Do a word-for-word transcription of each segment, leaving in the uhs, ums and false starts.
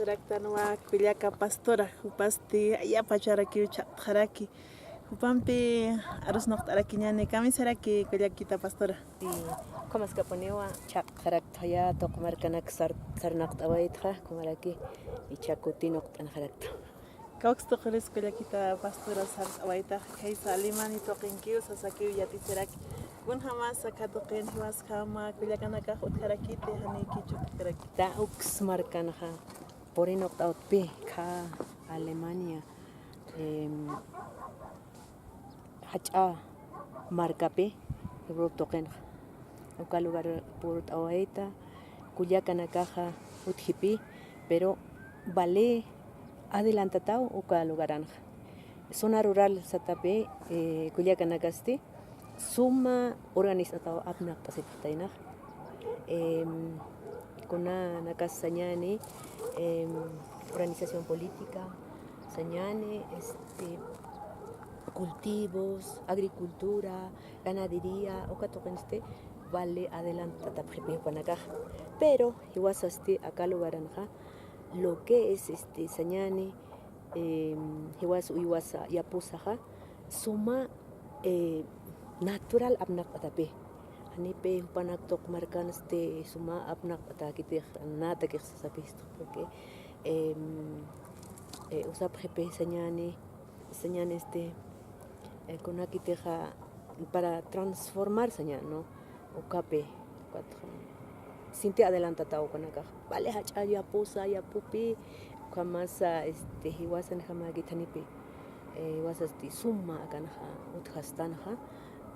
Raktanwa kullaka Pastora, jupasti ayapacharakiw chhatxaraki. Jupampi arus nuqt'arakiñani, kamisaraki kullakita Pastora. Y kamaskapuniwa chhatxaraktaya tuq markanak sar-, sarnaqt'awaytxa, kumaraki ichakuti nuqt'anxarakta. Kawkstuqris kullakita Pastora sart'awaytax, khaysa Alemania tuqinkiw sasakiw yatichiraki. Kunjamasa katuqin jiwasjama kullakanakax utjarakiti, janiki chukkaraki. Ta uks markanxa purinuqt'awtpi kha Alemania, em, jach'a markapi, Europa tuqinxa. Uka lugar purt'awayta, kullakanakaxa utjipi, pero vale adelantataw uka lugaranxa. Zona rural satapi, eh, kullakanakasti suma organizataw apnaqt'asipxtaynax. Em, kunanakas sañani, em, organización política, sañani, este, cultivos, agricultura, ganadería, uka tuqinsti vale adelantatapxipi jupanakax. Pero jiwasasti aka lugaranxa, lo que es, este, sañani, em, jiwas uywasa yapusaxa, suma, eh, natural apnaqt'atapi. Janipi jupanak tuq markansti suma apnaqt'atakitix, natakix sasapistu, porque, em, eh, usapxipi sañani, sañani, este, eh, kunakitixa para transformar saña, ¿no? Ukapi, ukat, sinti adelantataw ukanakax. Vale, jach'a yapusa, yapupi, ukhamasa, este, jiwasanjama janipi, eh, jiwasasti suma akanxa utjastanxa,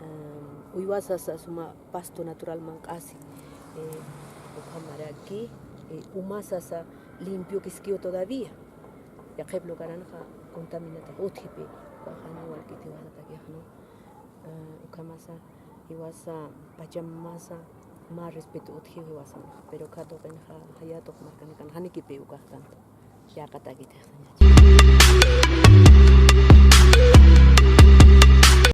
em, uywasasa suma pasto natural manq'asi, eh, ukhamaraki, eh, umasasa limpio kiskiw todavía. Yaqhip lugaranxa contaminatax utjipi, ukaxa janiw walkiti jiwasatakix, ¿no? Ah, ukhamasa, jiwasa, Pachamamasa, mä respeto utjiw jiwasanxa, pero kha tuqinxa, jaya tuq markanakan, janikipi ukaxtan, yäqatakitix sañachi.